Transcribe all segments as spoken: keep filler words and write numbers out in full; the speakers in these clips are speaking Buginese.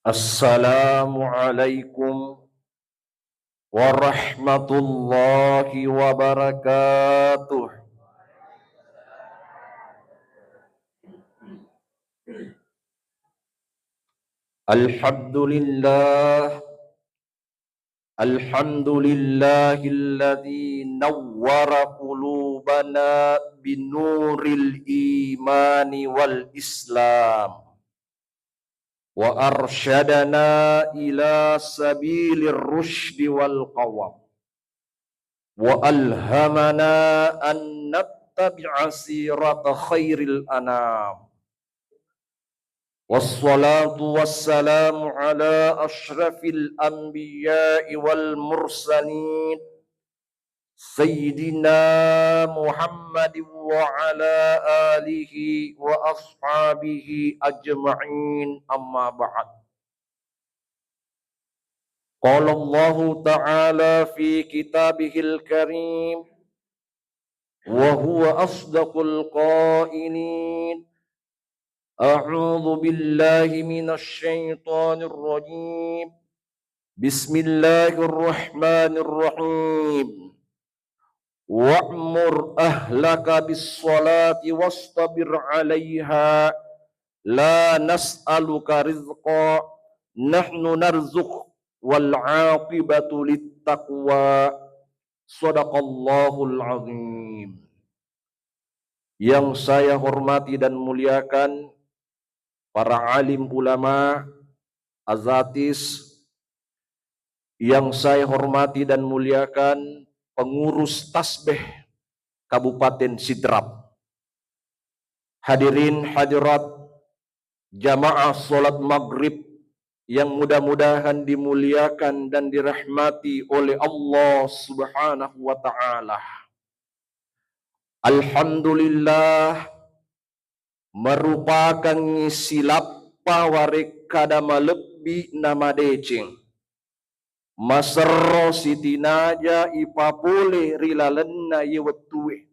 Assalamualaikum warahmatullahi wabarakatuh. Alhamdulillah. Alhamdulillahilladzi nawwara qulubana binuril imani wal islam, wa arsyadana ila sabilir rusydi wal qawam, wa alhamana an nattabi'a sirata khairil anam. Wassalatu wassalamu ala asyrafil anbiya'i wal mursalin, Sayyidina Muhammadin wa ala alihi wa ashabihi ajma'in, amma ba'd. Qala Allahu ta'ala fi kitabihil karim, wa huwa asdaqul qailin. A'udzu billahi minasy syaithanir rajim. Bismillahirrahmanirrahim. Wa'mur ahlaka bis shalati wastabir 'alaiha, la nas'aluka rizqa, nahnu narzuq, wal 'aqibatu lit taqwa. Shadaqallahul azim. Yang saya hormati dan muliakan para alim ulama, azatis, yang saya hormati dan muliakan pengurus tasbih Kabupaten Sidrap, hadirin hadirat, jamaah salat maghrib yang mudah-mudahan dimuliakan dan dirahmati oleh Allah Subhanahu wa Ta'ala. Alhamdulillah, merupakangngi silappa warekkada malebbi na madeceng. Maserro sitinaja ipapole ri lalenna iye wettue.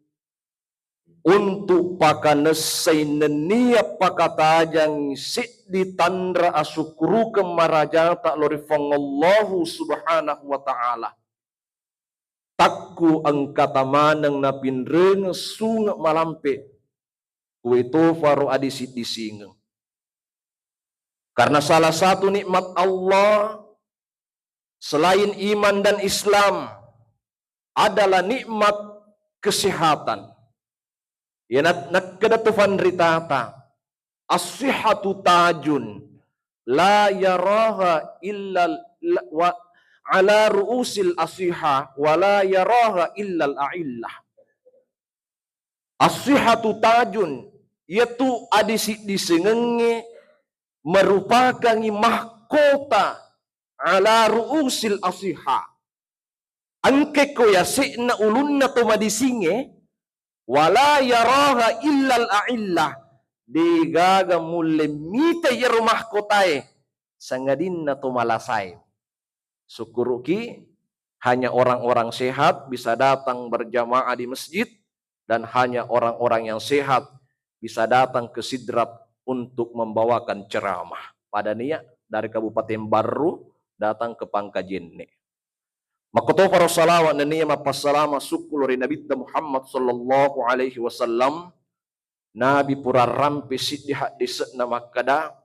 Untuk pakanessai nennia pakatajang seddi tanra asukkurukeng marajata lao ri Puang Allahu Subhanahu wa Ta'ala. Takku engkata maneng napinrengeng sunge malampe, kuwe tofaro adisi-disingeng. Karena salah satu nikmat Allah selain iman dan Islam adalah nikmat kesehatan. Iya na-, nakkeda tu fanritata, "As-sihhatu tajun la yaraha illa la-, wa, ala ru'usil ashiha wa la yaraha illal a'illah." As-sihhatu tajun, iyatu adisi-disengengnge merupakangngi mahkota ala ru'usil ashiha. Engke ko yase'na ulunna to madisingnge, wala yaraha illal a'illah, degaga mulle mita iyaro mahkotae, sangadinna to malasae. Sukkuruki, hanya orang-orang sehat bisa datang berjamaah di masjid, dan hanya orang-orang yang sehat bisa datang ke Sidrap untuk membawakan ceramah. Pada niat dari Kabupaten Barru datang ke Pangkajenne. Makkotoparo salawat nennia mappassalama sukku lao ri Nabitta Muhammad sallallahu alaihi wasallam. Nabi pura rampe siddi haddese'na makkada,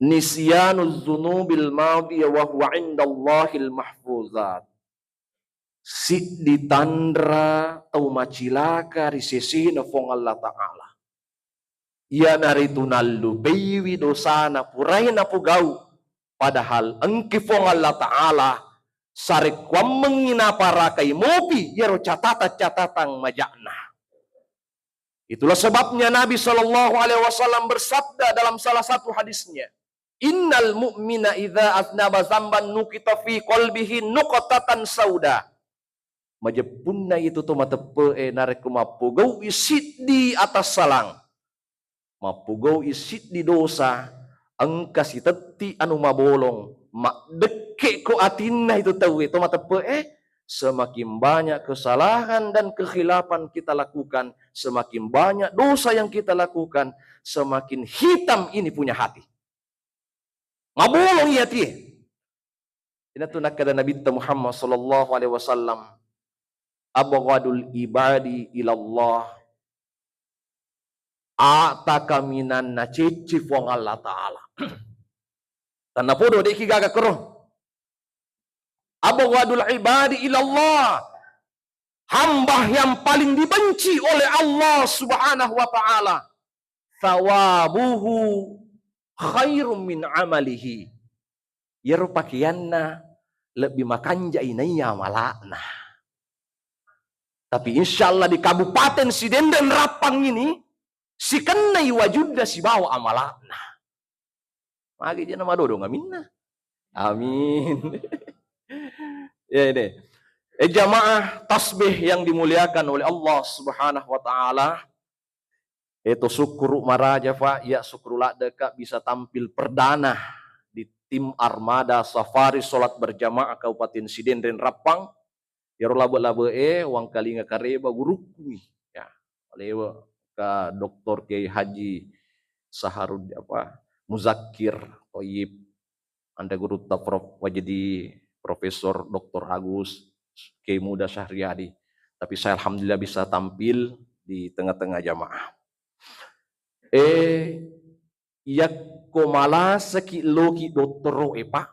"Nisyanu dzunubil madiyah wa huwa indallahil mahfuzat." Siddi tanra tau macilaka ri sesena Puang Allah Ta'ala. Iyanaritu nallupeiwi dosana purae napogau, padahal engki Puang Allah Ta'ala sarekkuammengngi naparakai mopi iyaro catatang-catatang maja'na. Itulah sebabnya Nabi sallallahu alaihi wasallam bersabda dalam salah satu hadisnya, "Innal mu'mina idza aznaba zamban nukita fi qalbihi nuqtatan sauda." Majeppunna itu to mateppe'e narekko mappogau'i siddi atassalang, mappogau'i siddi dosa, engka sitetti anu mabolong, maddekke ko atinna itu tauwe to mateppe'e, semakin banyak kesalahan dan kekhilafan kita lakukan, semakin banyak dosa yang kita lakukan, semakin hitam ini punya hati. Mabolong iya atie. Inatu nakkeda Nabitta Muhammad sallallahu alaihi wasallam, "Abghadul ibadi ilallah." Ata kaminang nacecci Puang Allah Ta'ala. Tannapodo, de'ki gaga kero. "Abghadul ibadi ilallah." Hamba yang paling dibenci oleh Allah Subhanahu wa Ta'ala. "Thawabuhu khairum min amalihi." Iyaro pakeanna lebbi makanjai naiya amala'na. Tapi insya Allah di Kabupaten Sidenreng Rappang ini sikennai wajudda sibawa amala'na. Magi jena madodong aminna. Amin. Ya ini. Eh, jamaah tasbih yang dimuliakan oleh Allah Subhanahu wa Ta'ala. Eto sukkuru maraja, Pak, ya sukkuru ladde, Kak, bisa tampil perdana di tim Armada Safari Sholat Berjamaah Kabupaten Sidenreng Rappang. Iyaro labe-labe e, Wangkalinga Kareba, gurukku mi. Ya, lewe ka Doktor Kiai Haji Saharud, apa, Muzakir Toyib, anre gurutta Prof Wajdi, Profesor Doktor Agus, Kiai Muda Syahriadi. Tapi saya alhamdulillah bisa tampil di tengah-tengah jamaah. Eh, yakko malasaki loki dottoroe, Pak,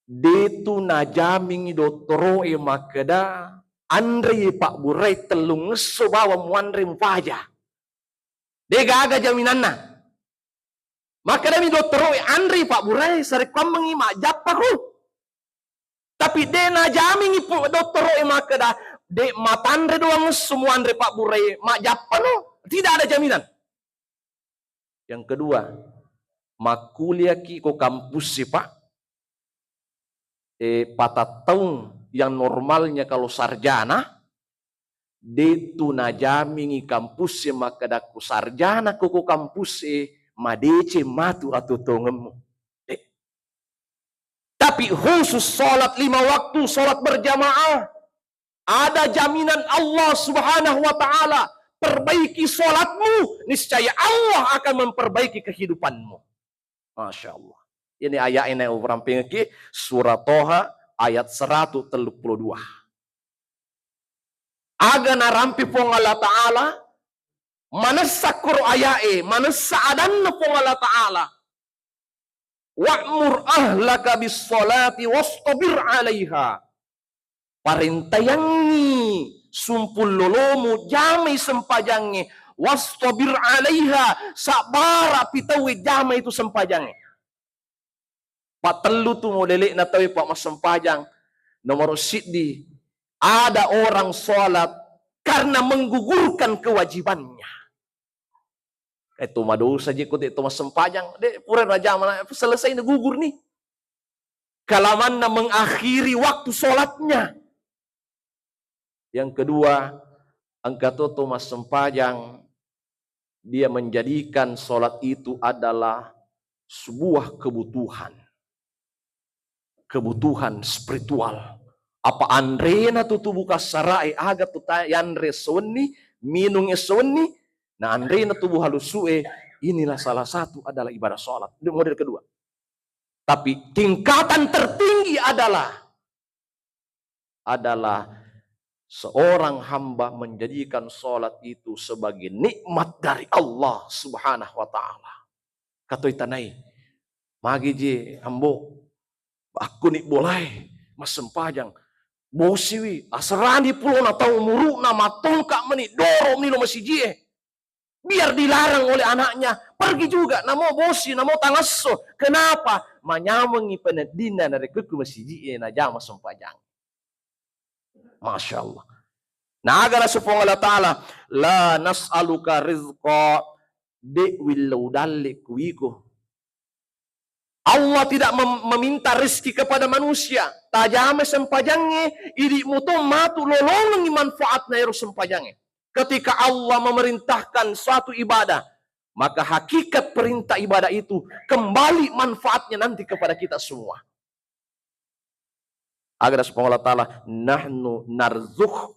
detu najamingi dottoroe makkeda anre pabburai tellung esso bawang muanre mupaja. De gaga jaminanna. Makkedami dottoroe, "Anre pabburai, sarekkuammengi majjappako." Tapi de najamingi pu-, dottoroe makkeda, "De matanre doang esso muanre pabburai, majjappano." Tidak ada jaminan. Yang kedua, makkuliaki ko kampus e, Pak. Eh, patattaung yang normalnya kalau sarjana, detu najamingi kampus e makkeda ko sarjana ko, ko kampus e, madeceng matu atuo-tuongemmu. De. Tapi khusus sholat lima waktu, sholat berjamaah, ada jaminan Allah Subhanahu wa Ta'ala, perbaiki sholatmu, niscaya Allah akan memperbaiki kehidupanmu. Masya Allah. Ini ayat ini urampingki, surah Toha ayat seratus tellu puluh dua. Aga narampi Puang Allah Ta'ala, manessa koro ayae, manessa adanna Puang Allah Ta'ala. "Wa'mur ahlaka bis-sholati wastabir 'alaiha." Parentayangngi sumpung lolomu jamai sempajangnge, wastabir 'alaiha, sabbara pi tauwe jamai tu sempajangnge. Pattellu tu modele'na tauwe, Pak, massempajang. Nomor siddi, ada orang sholat karena menggugurkan kewajibannya. Eh, to madosa je ko de to massempajang, de pura najama, selesai na gugur ni. Kalamanna mengakhiri waktu sholatnya. Yang kedua, engka to to massempajang, dia menjadikan sholat itu adalah sebuah kebutuhan. Kebutuhan spiritual. Apa anrena tu tubuh kasarae, aga tu ta-, yanre esso wenni, minung esso wenni, na anrena tubuh halusue, inilah salah satu adalah ibadah sholat. Itu model kedua. Tapi tingkatan tertinggi adalah, adalah seorang hamba menjadikan sholat itu sebagai nikmat dari Allah Subhanahu wa Ta'ala. Katoi tanai, magi je, Ambo, akkuni bolae massempajang. Bosiwi, aserani pulona tau umuru'na, mattongka meni, doro meni lo masijie. Biar dilarang oleh anaknya, pergi juga, namo bosi, namo tangasso. Kenapa? Manyamengi peneddinna narekko ku masijie najama sempajang. Masya Allah. Naga nasu Puang Allah Ta'ala, "La nas'aluka rizqa," de willau dalle kuiko. Allah tidak mem-, meminta rezeki kepada manusia. Tajama sempajangnge, idi muto matu lolongengi manfaatna ero sempajangnge. Ketika Allah memerintahkan suatu ibadah, maka hakikat perintah ibadah itu kembali manfaatnya nanti kepada kita semua. Aga nasu Puang Allah Ta'ala, "Nahnu narzuk,"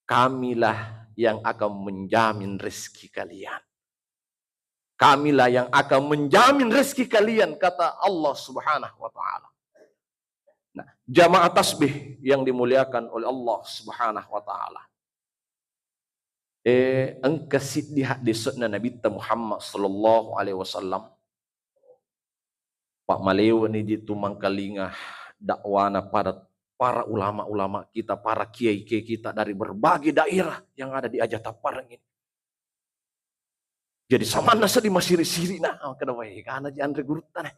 Kamilah yang akan menjamin rezeki kalian. Kamilah yang akan menjamin rezeki kalian, kata Allah Subhanahu wa Ta'ala. Nah, jamaah tasbih yang dimuliakan oleh Allah Subhanahu wa Ta'ala. Eh, engka siddi haddese'na Nabitta Muhammad sallallahu alaihi wasallam. Pak, maleweni ji tu mangkalinga dakwana pada para ulama-ulama kita, para kiai-kiai kita dari berbagai daerah yang ada di Aja Tappareng ini. Jadi samanna seddi masiri-siri na, oh, kenapa ya? Karena ji anre gurutta na.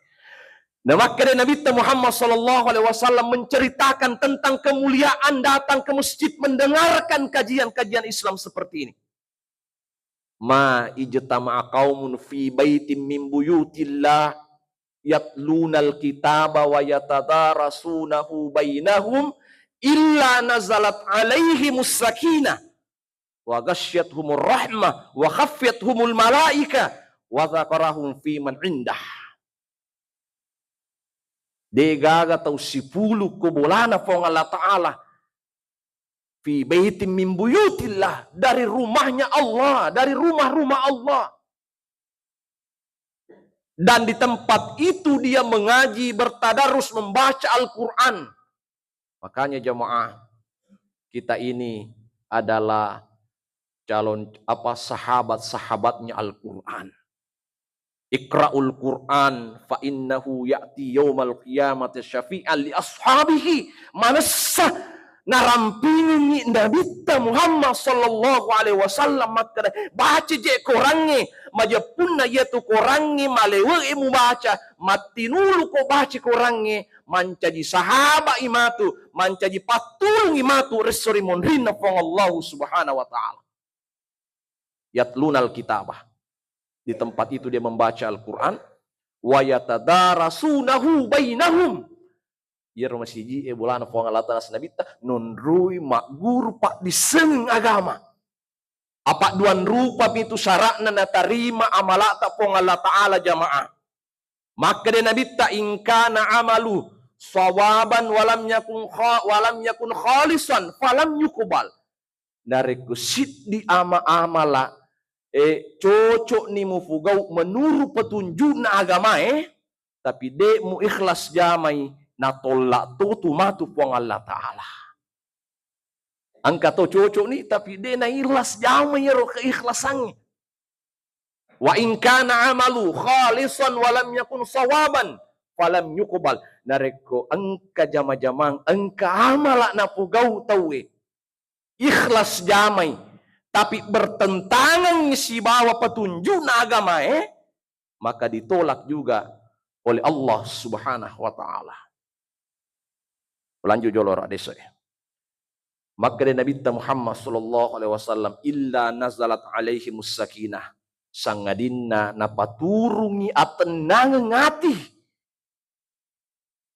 Nah, maka dari Nabi Muhammad sallallahu alaihi wasallam menceritakan tentang kemuliaan datang ke masjid mendengarkan kajian-kajian Islam seperti ini. Ma ijtama'a qaumun fi baitin min buyutillah yatlunal kitaba wa yatadarasunahu bainahum illa nazalat alaihimus sakinah wa ghasyyathumur rahmah wa khaffiyathumul malaika wa dzakarahum fi man indah. De gaga tau sipulu ko bolana Puang Allah Ta'ala fi baitin min buyutillah, dari rumahnya Allah, dari rumah-rumah Allah. Dan di tempat itu dia mengaji, bertadarus, membaca Al-Quran. Makanya jamaah, kita ini adalah calon apa, sahabat-sahabatnya Al-Quran. Iqra'ul Quran fa innahu ya'ti yaumal qiyamati syafi'an li ashabihi. Manessa narampingengngi Nabitta Muhammad sallallahu alaihi wasallam makkeda, baca je korangnge, majeppunna iyatu korangnge malewe'e mubaca, mattinulu ko baca korangnge, mancaji sahaba'i matu, mancaji pattulungi matu resso ri monrinna Puang Allahu Subhanahu wa Ta'ala. Yatlunal kitabah. Di tempat itu dia membaca Al-Quran. Wa yatadarasunahu bainahum. Iyaro masiji e bolana Puang Allah Ta'ala nabitta, nonroi magguru paddissengeng agama. Apa duan rupa pitu syaratna natarima amalata Puang Allah Ta'ala, jamaah. Makkeda nabitta, in kana amalu sawaban walam yakun kha-, walam yakun khalisan falam yukubal. Narekko siddi ama-amala, eh, cocokni mufugau menurut petunjukna agamae, tapi de mu ikhlas jamai, natollak totu matu Puang Allah Ta'ala. Engka to cocokni, tapi de na ikhlas jamai iyaro keikhlasangnge. Wa in kana amalu khalisan wa lam yakun sawaban falam yuqbal. Narekko engka jama-jamang, engka amala napugau tauwe, ikhlas jamai, tapi bertentangan sibawa petunjukna agamae, maka ditolak juga oleh Allah Subhanahu wa Ta'ala. Lanjut jolo ra deso e. Makkeda Nabitta Muhammad sallallahu alaihi wasallam, "Illa nazalat alaihimus sakinah." Sangadinna napaturungi atennangeng ati.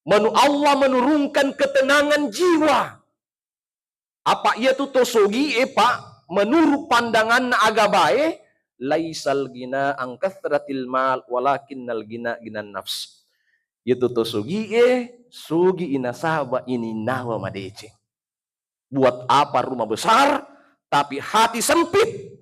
Manu-, Allah menurunkan ketenangan jiwa. Apa iyatu to sogie, Pak, menurut pandanganna agamae, laisal ghina an kathratil mal, walakinnal ghina ghinan nafs. Iyatu to sogie, sogi inasaba ininnawa madeceng. Buat apa rumah besar, tapi hati sempit?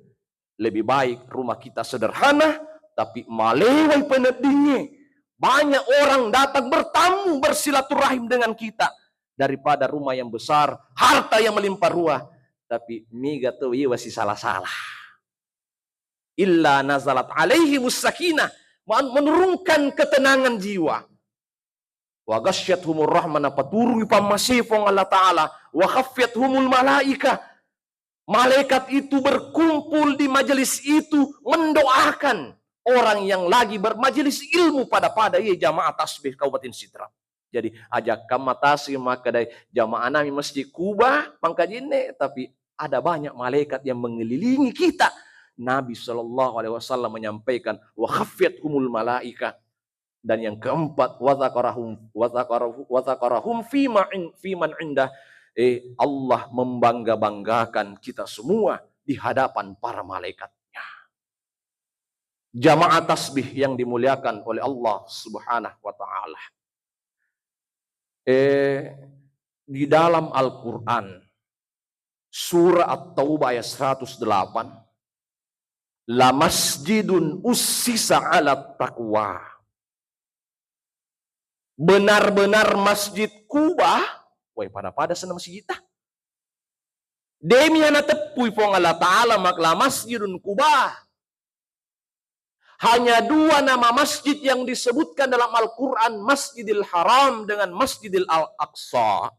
Lebih baik rumah kita sederhana, tapi malewai peneddingnge. Banyak orang datang bertamu, bersilaturahim dengan kita, daripada rumah yang besar, harta yang melimpah ruah, tapi mega to iwa sisala-sala. Illa nazalat alaihimus sakinah, men-, menurunkan ketenangan jiwa. Wa ghasyiathumur rahmah, napaturungi pammasé Puang Allah Ta'ala. Wa khaffiathumul malaikah, malaikat itu berkumpul di majelis itu mendoakan orang yang lagi bermajelis ilmu pada-pada, iya jamaah tasbih Kabupaten Sidrap. Jadi, ajakka matasi makkedai jamaah nami Masjid Kuba, mangkajinne, tapi ada banyak malaikat yang mengelilingi kita. Nabi sallallahu alaihi wasallam menyampaikan, "Wa khaffiathumul malaikah." Dan yang keempat, "Wa dzakarahum, wa dzakarahu, wa dzakarahum fima in-, fiman indah." Eh, Allah membangga-banggakan kita semua di hadapan para malaikat-Nya. Jamaah tasbih yang dimuliakan oleh Allah Subhanahu wa Ta'ala. Eh, di dalam Al-Quran, Surah At-Taubah ayat seratus delapan, "La masjidun ussisa ala taqwa." Benar-benar Masjid Kuba, woi, pada-pada senna masjidta. Demi ana teppui Puang Allah Ta'ala mak la masjidun Kuba. Hanya dua nama masjid yang disebutkan dalam Al-Quran, Masjidil Haram dengan Masjidil Al-Aqsa.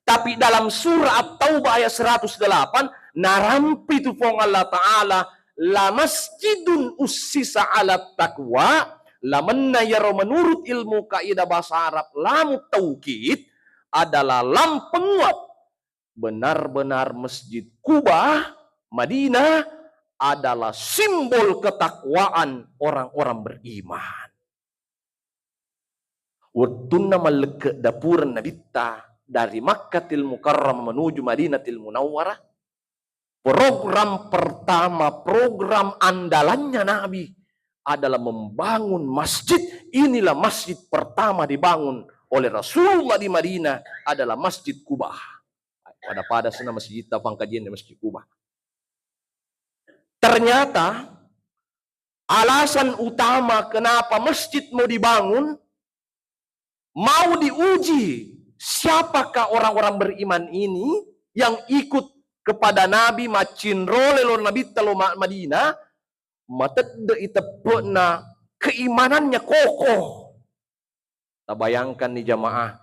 Tapi dalam surah At-Taubah ayat seratus delapan, narampi tu Puang Allah Ta'ala, "La masjidun ussisa ala taqwa," lamenna iyaro menurut ilmu kaidah bahasa Arab, lamu taukid adalah lam penguat. Benar-benar Masjid Kuba, Madinah, adalah simbol ketakwaan orang-orang beriman. Wettunna mallekke dapureng Nabitta dari Makkatil Mukarramah menuju Madinatil Munawwarah, program pertama, program andalannya Nabi adalah membangun masjid. Inilah masjid pertama dibangun oleh Rasulullah di Madinah, adalah Masjid Kuba. Pada-pada senna masjidta pangkajianna Masjid Kuba. Ternyata alasan utama kenapa masjid mau dibangun, mau diuji siapakah orang-orang beriman ini yang ikut kepada Nabi, maccinrole lao Nabitta lao Ma-, Madinah, matedde'i teppe'na, keimanannya kokoh. Tabayangkanni jamaah,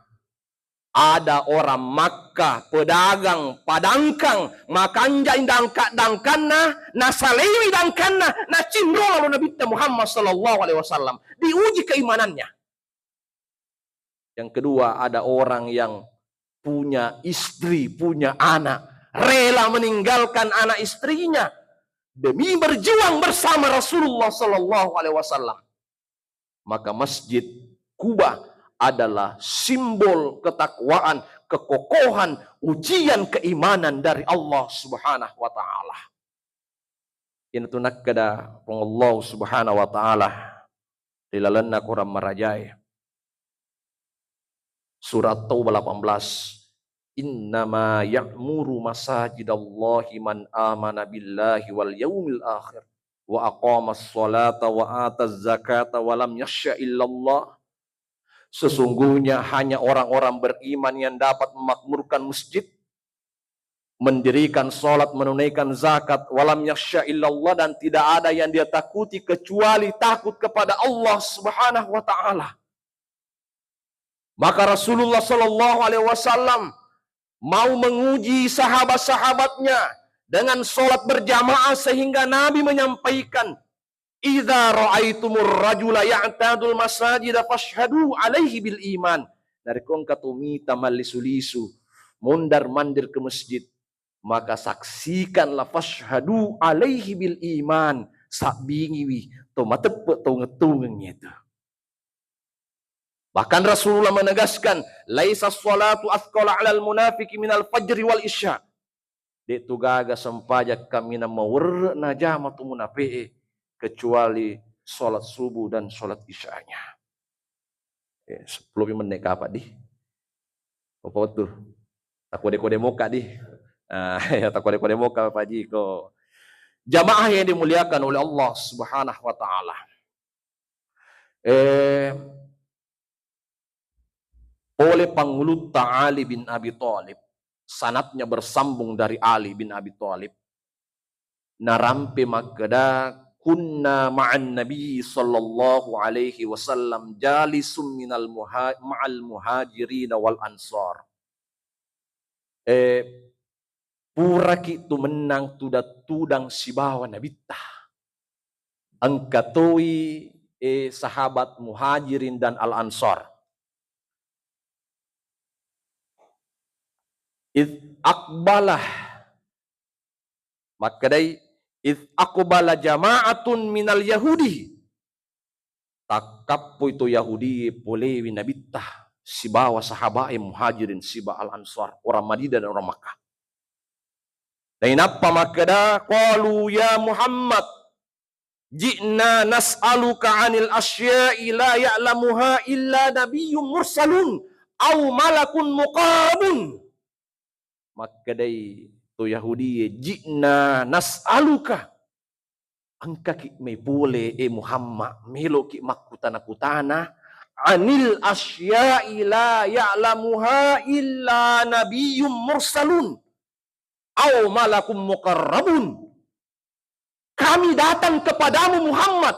ada orang Makkah, pedagang, padangkang, makanjai dangka-dangkanna, nasaleiwi dangkanna, nacinro lao Nabitta Muhammad sallallahu alaihi wasallam. Diuji keimanannya. Yang kedua, ada orang yang punya istri, punya anak, rela meninggalkan anak istrinya demi berjuang bersama Rasulullah sallallahu alaihi wasallam. Maka Masjid Kuba adalah simbol ketakwaan, kekokohan, ujian keimanan dari Allah Subhanahu wa Ta'ala. Iyanatu nakkeda Puang Allah Subhanahu wa Ta'ala ri lalenna Quran marajae, Surat Taubah delapan belas, "Innama ya'muru masajidallahi man amana billahi wal yaumil akhir wa aqamas salata wa ataz zakata wa lam yakhsya illallah." Sesungguhnya hanya orang-orang beriman yang dapat memakmurkan masjid, mendirikan salat, menunaikan zakat, "Wa lam yakhsya illallah," dan tidak ada yang dia takuti kecuali takut kepada Allah Subhanahu wa Ta'ala. Maka Rasulullah sallallahu alaihi wasallam mau menguji sahabat-sahabatnya dengan salat berjamaah, sehingga Nabi menyampaikan, "Idza ra'aitumur rajula ya'tadul masajida fashhadu alaihi bil iman." Narekko engka to mita mallisu-lisu, mondar-mandir ke masjid, maka saksikanlah, fashhadu alaihi bil iman, sabbingiwi to mateppe' tongeng-tongeng itu. Bahkan Rasulullah menegaskan, "Laisa sholatu athqala 'alal munafiqi minal fajri wal isya." De'tu gaga sempajang kaminang mawerre' najama tu munafiqe kecuali sholat subuh dan sholat isyanya. Eh, sepuluh menit kapang di. Apa tu? Takode-kode moka di. Ah, ya, takode-kode moka, Pak Haji, ko. Jamaah yang dimuliakan oleh Allah Subhanahu wa Ta'ala. Eh, pole Pangulutta Ali bin Abi Thalib, sanadnya bersambung dari Ali bin Abi Thalib, narampe makkeda, "Kunna ma'an Nabi sallallahu alaihi wasallam jalisum minal muha-, ma'al muhajirin wal ansar." Eh, puraki tu mennang tudang-tudang sibawa Nabitta. Engka toi, eh, sahabat Muhajirin dan Al-Ansar. Idz aqbala, makkedai, "Idz aqbala jama'atun minal Yahudi." Takkappoi to Yahudi polewi Nabitta sibawa sahabae Muhajirin siba Al-Ansar, orang Madinah dan orang Makkah. Nainappa makkeda, "Qalu ya Muhammad, ji'na nas'aluka 'anil asya'i la ya'lamuha illa nabiyyun mursalun aw malakun muqarrabun." Makkedai to Yahudi, "Ji'na nas'aluka." Engkaki mai pole, e Muhammad, meloki makkutana-kutana, anil asya'i la ya'lamuha illa nabiyyun mursalun au malakun muqarrabun. Kami datang kepadamu Muhammad,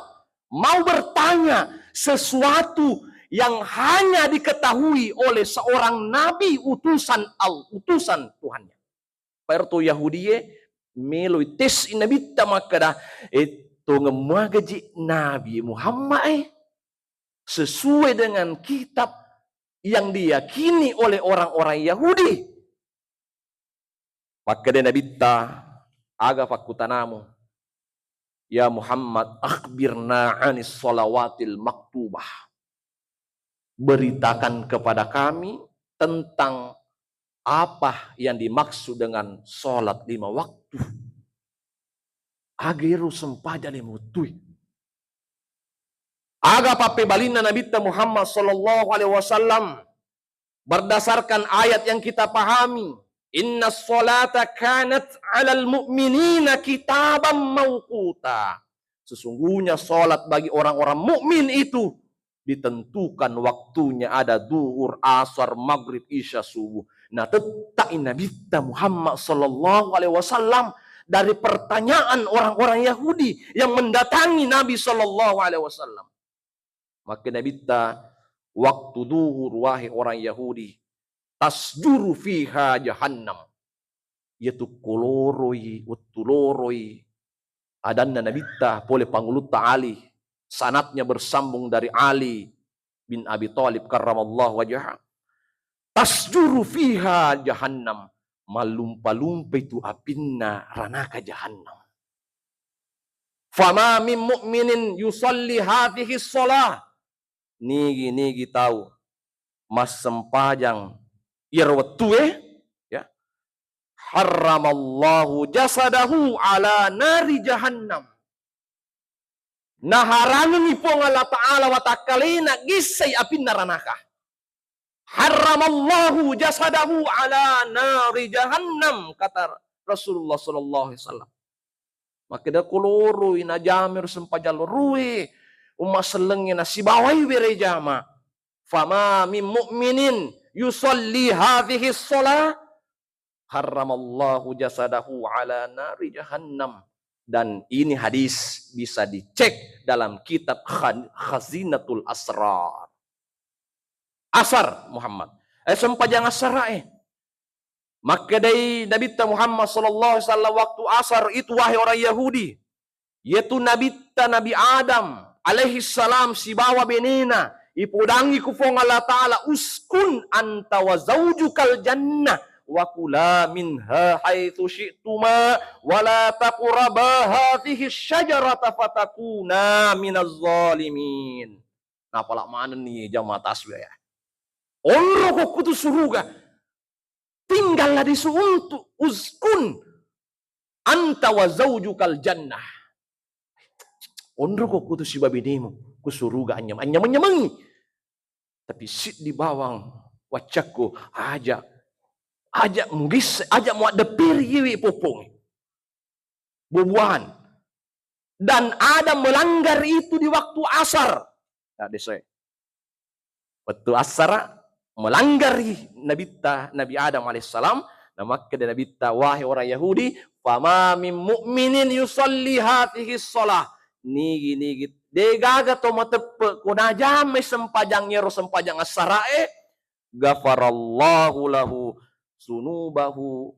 mau bertanya sesuatu yang hanya diketahui oleh seorang nabi utusan Al-, utusan Tuhannya. Paero to Yahudie meloi tes i Nabitta makkeda, "E, tongeng muagaji Nabi Muhammad e, sesuai dengan kitab yang diyakini oleh orang-orang Yahudi?" Makkeda Nabitta, "Aga fakkutanamu?" "Ya Muhammad, akhbirna anis salawatil maktubah." Beritakan kepada kami tentang apa yang dimaksud dengan salat lima waktu. Aga ero sempajang lima wattue? Aga pappebalinna Nabitta Muhammad sallallahu alaihi wasallam? Berdasarkan ayat yang kita pahami, "Inna salata kanat 'alal mu'minina kitaban mauquta." Sesungguhnya salat bagi orang-orang mukmin itu ditentukan waktunya, ada duhur, asar, maghrib, isya, subuh. Nah, tettai Nabitta Muhammad sallallahu alaihi wasallam dari pertanyaan orang-orang Yahudi yang mendatangi Nabi sallallahu alaihi wasallam. Makkeda Nabitta, "Waktu duhur, wahai orang Yahudi, tasjuru fiha jahannam." Iyatu ko loroi, wettu loroi, adanna Nabitta pole Pangulutta Ali, sanadnya bersambung dari Ali bin Abi Thalib karramallahu wajhah. "Tasjuru fiha jahannam." Mallumpa-lumpai tu apinna ranaka jahannam. "Fama min mu'minin yusalli hadhihi shalah." Nigi-nigi tau massempajang iyaro wettue, ya, "harramallahu jasadahu ala nari jahannam." Naharangengngi Puang Allah Ta'ala watakkalena gissai apinna ranaka. "Harramallahu jasadahu ala nari jahannam," kata Rasulullah sallallahu alaihi wasallam. Makkeda ko loroi najama ero sempajang lorue, umma sellengnge nasibawai were jama. "Fama min mu'minin yusalli hadhihi shalah, harramallahu jasadahu ala nari jahannam." Dan ini hadis bisa dicek dalam kitab Khan-, Khazinatul Asrar. Asar, Muhammad. Eh, sempajang asarae. Makkedai Nabitta Muhammad sallallahu alaihi wasallam waktu asar itu, wahai orang Yahudi, iyatu Nabitta Nabi Adam alaihi salam sibawa benena ipodangi ku Puang Allah Ta'ala, "Uskun anta wa zaujukal jannah wa kula minha haitsu syi'tuma wa la taqraba hadhihi syajarata fatakuna minaz zalimin." Napala manenni jamaah tasbih ya. Onroko kutu suruga. Tinggallah di suntu, uskun anta wa zaujukal jannah. Onroko kutu sibawa benemu ku suruga, anyam-, anyameng-nyamengi. Tapi siddi bawang waccakku, aja, aja mugis, aja muaddepperi iwi popong. Buah-buahan. Dan Adam melanggar itu di waktu asar. Nah, desoe. Wettu assara melanggari Nabitta, Nabi Adam alaihissalam, namakkeda Nabitta, "Wahai orang Yahudi, fama min mu'minin yusalli hadhihi shalah." Nigi-nigi, degaga to mateppe ko najamai sempajang ero sempajang assarae, ghafarallahu lahu sunubahu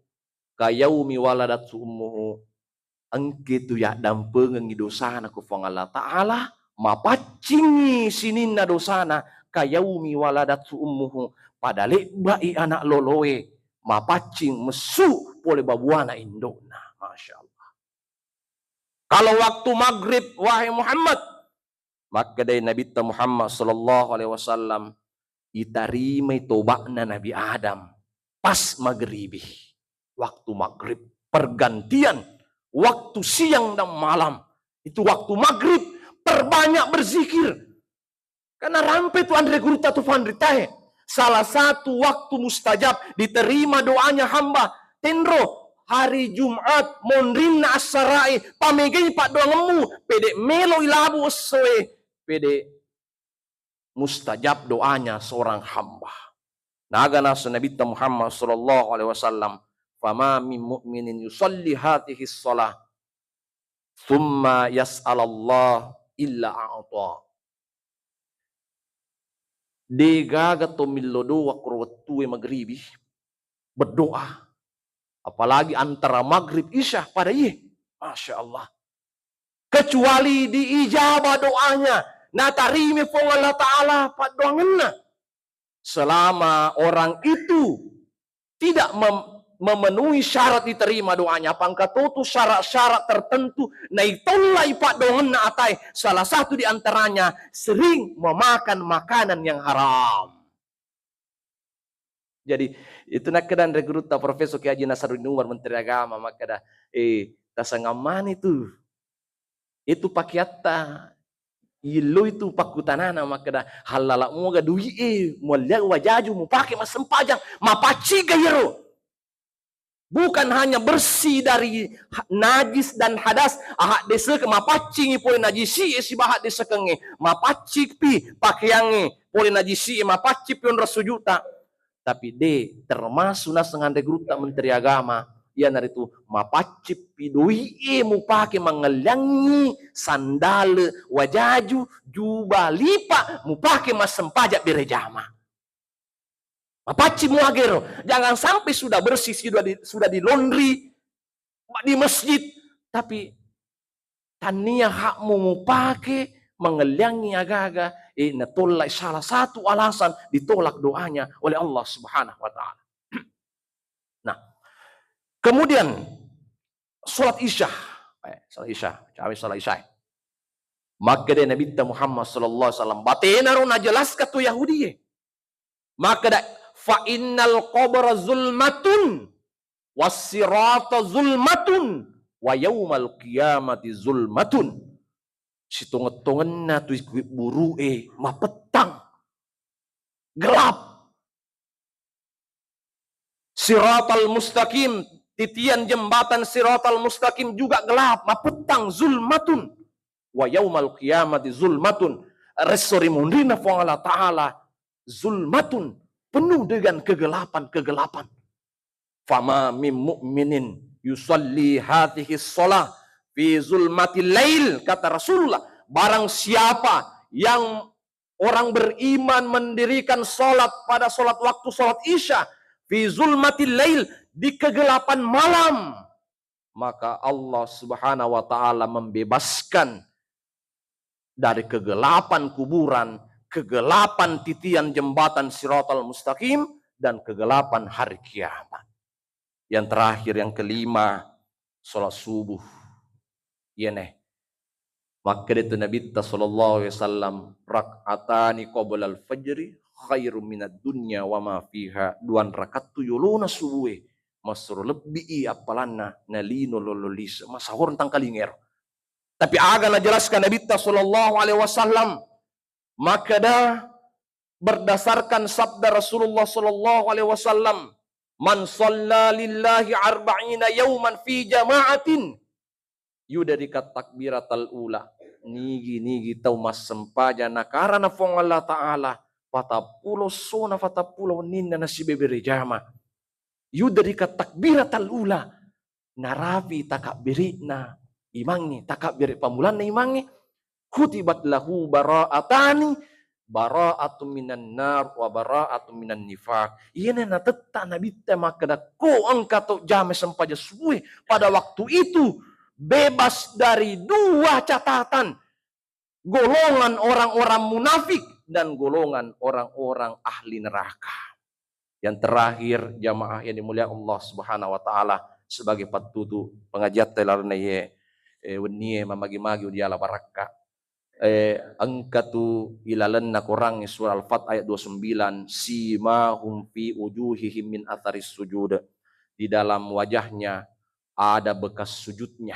kayaumi waladathu ummuhu. Engke tu yaddampengengngi dosana ku Puang Allah Ta'ala, mapaccingngi sininna dosana, kayaumi waladathu ummuhu, pada lebbai anak loloe, mapaccing messu pole babuana indokna. Masya Allah. Kalau waktu maghrib, wahai Muhammad, makkedai Nabitta Muhammad sallallahu alaihi wasallam, itarimai toba'na Nabi Adam pas magribi. Waktu maghrib, pergantian waktu siang dan malam. Itu waktu maghrib, perbanyak berzikir. Karena rampe tu anre gurutta tu fanritae. Salah satu waktu mustajab diterima doanya hamba. Tenro, hari Jumat, monrinna assarae, pamegai paddoangemmu, pede meloi labu essoe, pede mustajab doanya seorang hamba. Naga nasu Nabitta Muhammad sallallahu alaihi wasallam, "Fama min mu'minin yusalli hadhihi shalah, tsumma yas'alallah illa a'ta." De gaga to millo doa kuro wettue magribi, berdoa. Apalagi antara maghrib isya pada iye. Masya Allah. Kecuali diijabah doanya, natarimi Puang Allah Ta'ala paddoangenna. Selama orang itu tidak mem-, memenuhi syarat diterima doanya, apa engka totu syarat-syarat tertentu naitollai paddoangenna atae, salah satu di antaranya sering memakan makanan yang haram. Jadi, itu nakkeda anre gurutta Profesor Kiai Haji Nasaruddin Umar, Menteri Agama, makkeda, "Eh, tasangammani tu. Itu pakeatta, illo itu pakkutanana," makkeda, "Hallala muaga dui'e, mualliang wajaju mupake massempajang, mapacciga iyaro." Bukan hanya bersih dari ha-, najis dan hadas, ahaddesekeng, mapaccingi pole najisi'e sibawa haddesekengnge, mapaccipi pakeangnge pole najisi'e, mapaccipi onrong sujutta. Tapi de, termasuk naseng anre gurutta Menteri Agama, iyanaritu mapaccipi doi'e mupake mangelliangngi sandale, wajaju, juba, lipa, mupake massempajang berejama. Mapacci muagero, jangan sampai sudah bersih, sudah di, sudah di laundry di masjid, tapi tania hakmu mupake mangelliangngi agaga, eh, natollai, salah satu alasan ditolak doanya oleh Allah Subhanahu wa Ta'ala. Nah, kemudian sholat Isya, eh, sholat Isya, cawe sholat Isya. Makkeda Nabitta Muhammad sallallahu alaihi wasallam, batenaro najelaskan tu Yahudie. Makkeda, "Fa innal qabra zulmatun, was sirata zulmatun, wa yaumal qiyamati zulmatun." Sitongeng-tongenna tu kuburu'e mapettang, gelap. Siratal mustaqim, titian jembatan siratal mustaqim juga gelap, mapettang, zulmatun. Wa yaumal qiyamati zulmatun. Resso ri munrinna Puang Allah Ta'ala, zulmatun, penuh dengan kegelapan-kegelapan. "Fama min mu'minin yusalli hadhihi shalah fi zulmatil lail," kata Rasulullah, barang siapa yang orang beriman mendirikan sholat pada sholat waktu sholat Isya, fi zulmatil lail, di kegelapan malam, maka Allah Subhanahu wa Ta'ala membebaskan dari kegelapan kuburan, kegelapan titian jembatan Siratal Mustaqim, dan kegelapan hari kiamat. Yang terakhir, yang kelima, sholat subuh. Iya neh. Makkeda tu Nabitta sallallahu alaihi wasallam, "Rak'atani qoblal fajri khairum minad dunya wa ma fiha." Duan rakaat tu yolona subuhe, massuro lebbii appalanna nalino lollo lise, masahor tangkalingero. Tapi aga najelaskan Nabitta sallallahu alaihi wasallam, makkeda, berdasarkan sabda Rasulullah sallallahu alaihi wasallam, "Man shalla lillahi arba'ina yauman fi jama'atin, yudrika takbiratal ula." Nigi-nigi tau massempajang nakarana Puang Allah Ta'ala, patappulo essona, patappulo wenninna nasibebere jama. Yudrika takbiratal ula. Narapi takabbere'na imangnge, takabbere pammulanna imangnge, kutibat lahu bara'atani, bara'atun minan nar wa bara'atun minan nifaq. Iyana natetta Nabitta makkeda, ko engka to jama sempajang subuhe pada waktu itu, bebas dari dua catatan. Golongan orang-orang munafik dan golongan orang-orang ahli neraka. Yang terakhir, jamaah yang dimuliakan Allah Subhanahu wa Ta'ala, sebagai pattutu pengajiatta ilalenna iye, eh, wennie mamagi-magi udiala barakka. Eh, engka tu ilalenna Quran surah Al-Fath ayat dua puluh sembilan, "Simahum fi wujuhihim min atharis sujud." Di dalam wajahnya ada bekas sujudnya.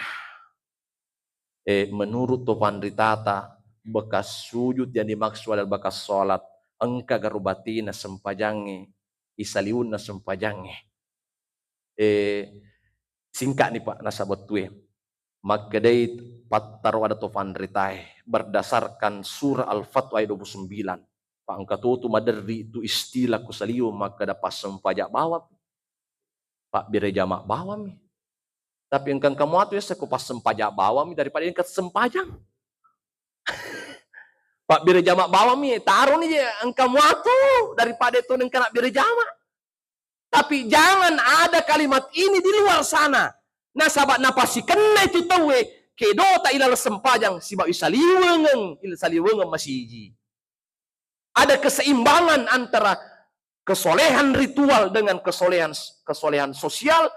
Eh, menurut to panritata, bekas sujud yang dimaksud adalah bekas sholat. Engka garo batena sempajangnge, isaliunna sempajangnge. Eh, Singka'ni, Pak, nasaba wettue. Makkedai pattaro ada to fanritae berdasarkan surah Al-Fathu ayat dua puluh sembilan. Pak, engka totu maderri tu istilah ko saliweng makkeda passempajang bawang. Pak, bere jama bawammi. Tapi engka, engka muatu yase ko passempajang bawammi daripada engka sempajang. Pak, bere jama bawammi, taroni je engka muatu daripada to engka na bere jama. Tapi jangan ada kalimat ini di luar sana. Nasaba napasikenna itu tauwe, kedota ilaleng sempajang, sibawa isaliwengeng, isaliwengeng masiji. Ada keseimbangan antara kesolehan ritual dengan kesolehan, kesolehan sosial,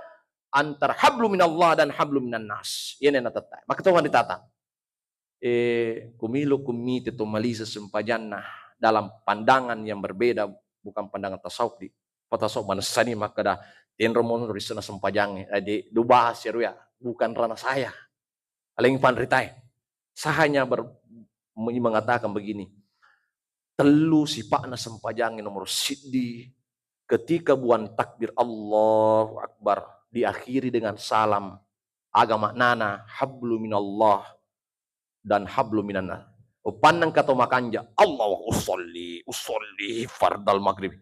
antara hablu minallah dan hablu minannas. Ini yang tetap. Maka Tuhan ditata. Eh, kumilu kumite to malise sempajanna dalam pandangan yang berbeda, bukan pandangan tasawuf di. Apa tasawuf manessani makkeda, tenro mono rissena sempajangnge, eh, de, dubahas ya, bukan ranah saya. Aleng panritae. Saya hanya ber, mengatakan begini. Tellu sipa'na sempajangnge, nomor siddi, ketika buang takbir Allahu Akbar, diakhiri dengan salam. Aga maknana hablu minallah dan hablu minannas. Upannang kato makanja, Allahu usolli, usolli fardal maghrib.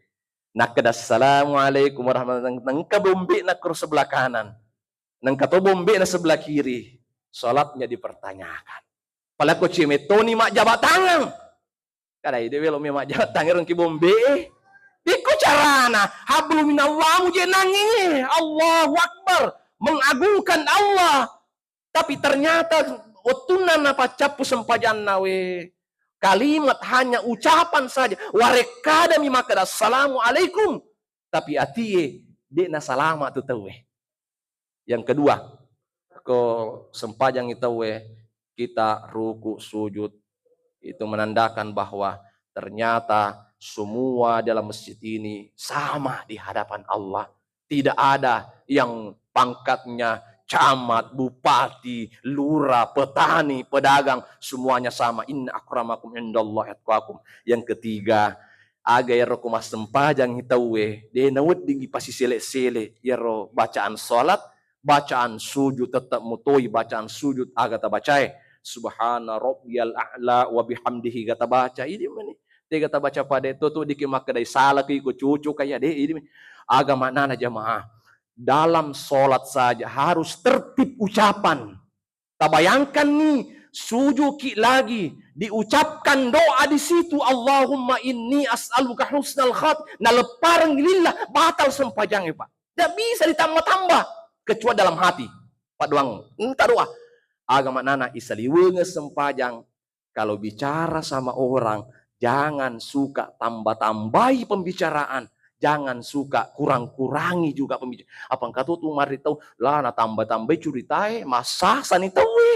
Nakkeda, "Assalamualaikum warahmatullahi wabarakatuh." Nengka bombe'na koro sebelah kanan. Nengka to bombe'na sebelah kiri. Salatnya dipertanyakan. Palako cimettoni majjaba tangang. Kada ide welo me majjaba tangang rongki bombe. Iko carana, hablu minallah muje nangi. Allahu Akbar. Mengagungkan Allah. Tapi ternyata wettunna napaccappu sempajanna we, kalimat hanya ucapan saja. Warekkadami makkeda, "Assalamualaikum." Tapi atie, de nasalama tu tauwe. Yang kedua, ko sempajangi tauwe, kita ruku, sujud, itu menandakan bahwa ternyata semua dalam masjid ini sama di hadapan Allah. Tidak ada yang pangkatnya camat, bupati, lurah, petani, pedagang, semuanya sama. Inna akramakum indallahi atqakum. Yang ketiga, aga ero ko massempajang tauwe, de nawedding ipasisele-sele ero bacaan salat, bacaan sujud, tetap mutoi bacaan sujud aga tabacae. Subhana rabbiyal a'la wa bihamdihi ga tabaca. Ini meni. Tega tabaca pada itu tu diki makkedai salah ki ko cucu kaya de ini. Aga maknana jamaah. Dalam salat saja harus tertib ucapan. Tabayangkan nih, sujuki lagi, diucapkan doa di situ, "Allahumma inni as'aluka husnal khat-," naleppareng lillah, batal sempajangnge, Pak. Tidak bisa ditambah-tambah, kecuali dalam hati. Pak doang, minta doa. Aga maknana isaliwengeng sempajang, kalau bicara sama orang, jangan suka tambah-tambahi pembicaraan, jangan suka kurang-kurangi juga pembicaraan. Apa engka tu, tu mari tau, lah, natambah-tambahi curitae, massasani tauwe.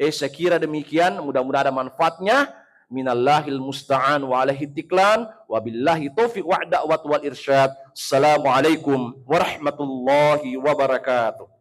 Eh, saya kira demikian, mudah-mudahan ada manfaatnya. Minallahil musta'an wa alaihi tiklan, wabillahi taufiq wa da'wat wal irsyad. Assalamualaikum warahmatullahi wabarakatuh.